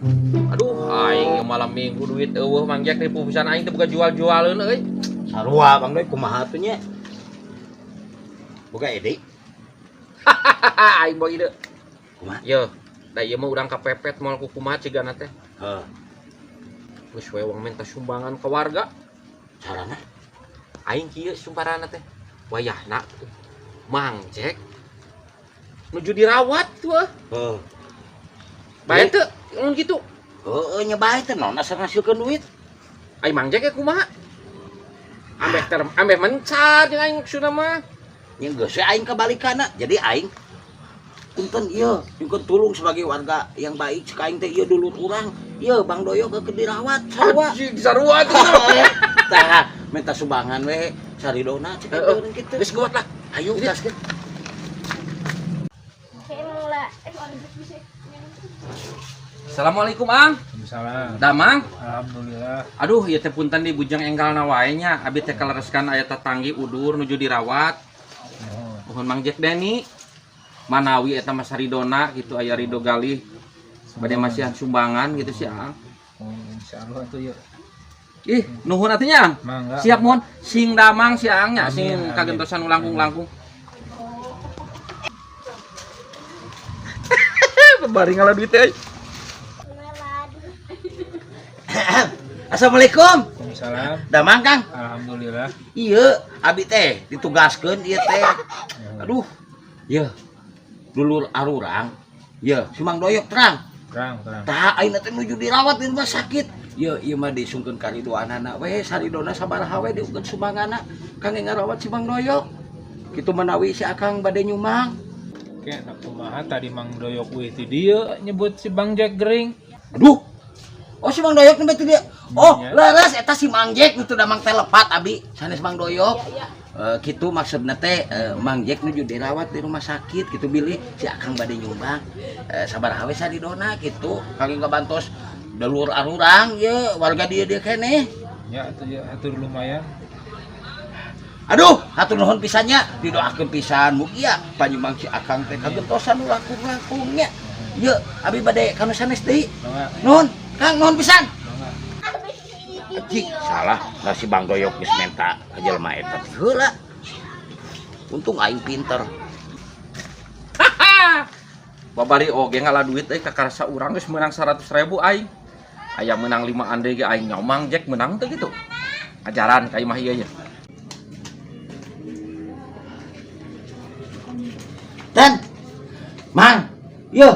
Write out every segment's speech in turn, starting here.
Aduh, aing malam minggu duit eueuh Mang Jack ripuh pisan aing teh boga jual-jualeun euy. Sarua Bang Doy kumaha atuh nya? Boga ide? Aing boga ide. Kumaha? Yeuh, da ieu mah urang kapepet moal ku kumaha cigana teh. Heuh. Geus we wong minta sumbangan ke warga. Carana? Aing kieu sumparana teh. Wayahna Mang Jack nuju dirawat tuh. Heuh. Bae teu mun kitu. Heueuh nya bae teh naon asa ngasilkeun duit. Ai Mang Jack kumaha? Ambeh ter ambeh mencar jeung aing maksudna mah. Nya geus we aing kabalikana. Jadi aing punten ieu nyungkeun tulung sebagai warga yang baik cek aing teh ieu dulur urang. Ieu Bang Doyok keur dirawat sarua. Anjing sarua tuh. Tah minta sumbangan we saridona cek aing teh kitu. Geus kuat lah. Ayo gaskeun. Assalamualaikum Ang. Waalaikumsalam. Damang. Alhamdulillah. Aduh, ieu teh punten di bujang enggalna wae nya. Abi teh kalereskan aya tatanggi udur nuju dirawat. Oh, Mohon Mang Jack Deni. Manawi eta mah saridona gitu aya Ridho Galih. Bade masihan sumbangan gitu sih Ang. Oh, insyaallah tuh yuk. Ih, nuhun atuh nya Ang. Mangga. Siap mohon sing damang si Ang nya, sing Amin, amin. kagentosan langkung-langkung. Bari ngalah duit teh. Assalamualaikum. Waalaikumsalam. Damang Kang. Alhamdulillah. Iya, abi teh ditugaskeun ieu teh. Aduh. Ieu. Dulur arurang. Ieu, si Mang Doyok terang. Terang, terang. Tah ayeuna teh nuju dirawat di rumah sakit. Ieu ieu mah disungkeun ka ridoanana we, saridona sabaraha we diungkeun sumbanganna kangge ngarawat si Mang Doyok. Kitu manawi si Akang bade nyumang. Oke, nak kumaha tadi Mang Doyok wih ti dieu nyebut si Bang Jack gering. Aduh. Oh si Mang Doyok nembe teh dia. Oh, Iya. leres eta si Mang Jack nu teu damang teh lepat abi sanes Mang Doyok. Kitu maksudna teh Mang Jack nuju dirawat di rumah sakit kitu bilih si Akang bade nyumbang. Sabaraha we saridona kitu kangge ngabantos dulur arurang ye warga dieu dieu keneh. Ya atuh ya atur lumayan. Aduh, hatur nuhun pisannya didoakeun pisan mugia panyumbang si Akang teh kagentosan nu langkung-langkungnya. Ye, abi bade ka nu sanes deui. Mangga. Nuhun, Kang nuhun pisan. Mangga. Cik, salah nasi Bang Doyok geus menta ka jelema eta teh heula. Untung aing pinter. Babari oge ngalah duit euy kakarasa urang geus meunang 100.000 aing. Aya meunang 5 ande ge aing nyomang Jack meunang teh gitu. Ajaran ka imah ieu nya. Dan Mang, ye.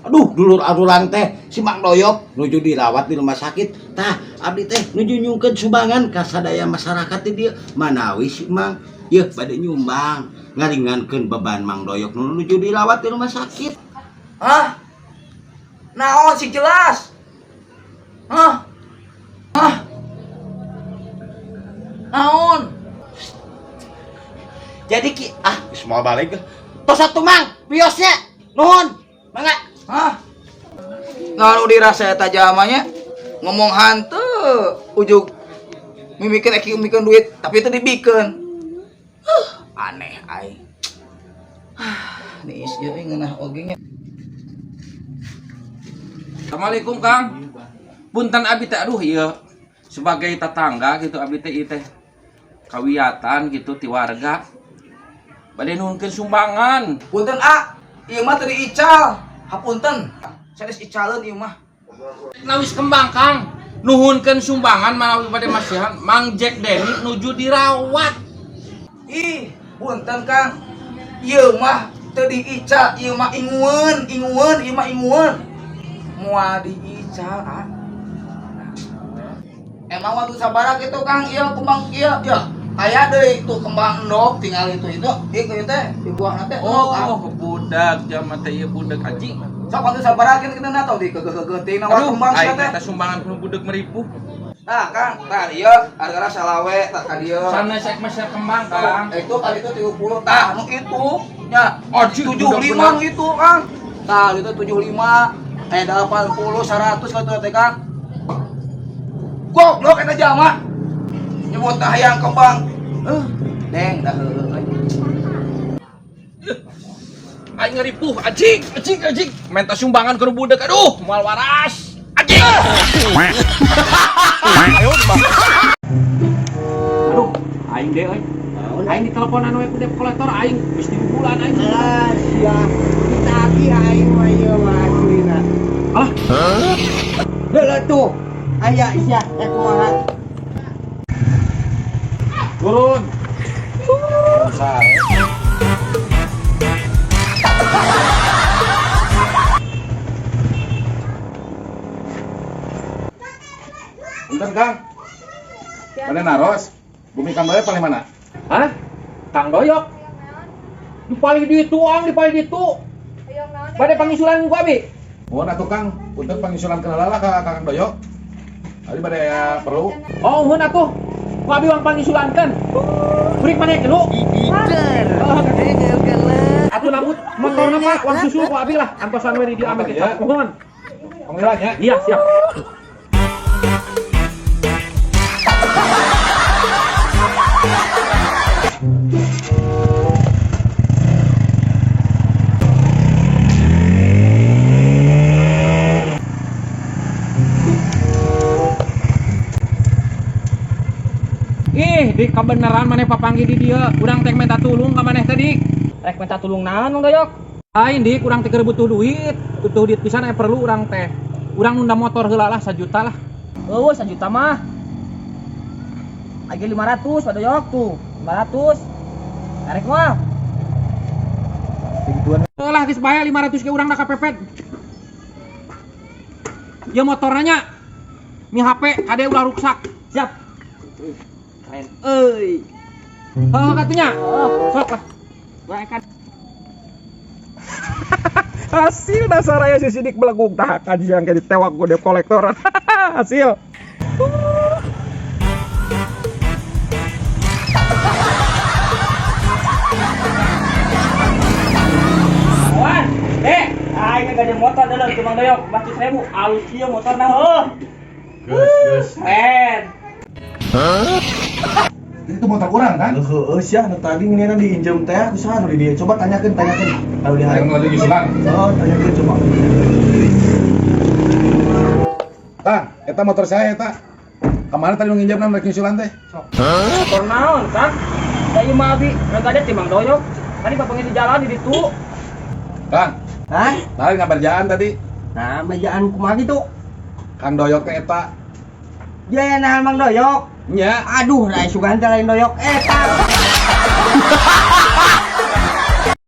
Aduh, dulur arurang teh si Mang Doyok nuju dirawat di rumah sakit. Tah, abdi teh nuju nyungkeun sumbangan ka sadaya masyarakat di dieu. Manawi si Mang ye bade nyumbang ngaringankeun beban Mang Doyok nu nuju dirawat di rumah sakit. Hah? Naon sih jelas? Hah? Hah? Naon? Jadi ki ah geus moal balik. Tos atuh Mang, biosnya. Nuhun. Mangga. Hah? Naon dirasa eta jamanya? Ngomong hantu ujug mimikeun eki mimikeun duit tapi itu dibikeun. Aneh aing. Niis ieu ngeunah oge nya. Assalamualaikum Kang. Punten abi teh aduh ieu sebagai tetangga gitu abi teh ieu teh kawiatan gitu ti warga. Bade nuhunkeun sumbangan. Punten a, ieu mah teu diical. Hapunten. Sanes icaleun ieu mah. Nawis kembang Kang. Nuhunkeun sumbangan manawi bade masihan Mang Jack Deni nuju dirawat. Ih, punten Kang. Ieu mah teu diical, ieu mah ingueun, ingueun, ieu mah ingueun. Moal diical, ah. Emang waktu sabaraha kitu Kang, ieu kembang ieu, ieu. Aya deui tuh kembang endog tinggal itu itu, ieu kieu teh dibuahna teh. Oh, budak jaman teh ieu budak anjing. Sok waktu sabaraha kitu kita tau di keugeuh-keugeuh na Aduh, kembang sia aing teh. eta sumbangan kudu budak meripuh. Nah, Kang, tah ieu hargana salawe tah ka dieu. Sanes ek mah kembang, Kang. Itu kali itu 30 tah nu itu nya. Anjing, 75 budak nu itu, Kang. Tah itu 75 80 100 kalau itu teh, Kang. Goblok eta jalma. Nyebut tah hayang kembang. Deng dah heueuh euy. Aing ngeripuh anjing, anjing, anjing. Minta sumbangan ke budak, aduh, moal waras. Aduh, aing deh euy. Aing diteleponan we ku debt collector aing geus 3 bulan aing. Alah, sia. Ditagih aing mah ieu mah aslina. Alah, Deuleu tuh. Aya sia eh kumaha. turun. Punten Kang. Mana naros? Bumi Kang Doyok paling mana? Hah? Kang Doyok. Di paling ditu ang, di paling ditu. Bade pangisulan ku abi. Mohon atuh Kang, punten pangisulan kenal lah ka Kang Doyok. Abi bade aya perlu. Oh, mun atuh. Ku abi wang pangisulankeun. Kurik maneh kilu. Atuh nabut motorna Pak, wang susul ku abi lah. Antosan we di dieu ame kita. Mohon. Panggilannya. Iya, siap. Ih, dik kebenaran maneh papanggih di dieu. Urang teh minta tulung ka maneh teh, Dik. Rek minta tulung naon Mang Doyok? Lain dik, urang teh keur butuh duit. Butuh duit pisan aya perlu urang teh. Urang nunda motor heula lah 1 juta lah. Eueuh 1 juta mah. Age 500 Pak Doyok tuh. 500. Tarik mah. Lah geus bae 500 ke urang da kapepet. Ieu motorna nya. Mi HP kade ulah ruksak. Siap. Keren euy. Heuh katunya. Sok lah. Gua akan Hasil dasar aya si Sidik belegug tah kajian ke ditewak ku debt collector. Hasil. Wan, dek, aing gak ada motor dalam tuh Mang Doyok, 400.000, alus ieu motorna heuh. Geus, geus. Keren. Itu motor urang kan? Heeh, sia nu tadi ngeunaheun diinjem teh ku saha nu di dieu? Coba tanyakeun, tanyakeun. Kalau di Yang lagi nyusulan. Oh, tanyakeun coba. Kang, eta motor saya eta. Kemarin tadi nu nginjemna rek nyusulan teh. Motor naon, Kang? Da ieu mah abi rega ada ti Mang Doyok. Tadi papanggih di jalan di ditu. Kang, Hah? nah ngabarjaan tadi. Nah, bejaan kumaha kitu? Kang Doyok teh eta. Dia nahan Mang Doyok. Nya. Aduh, lain sugan teh lain Doyok eta.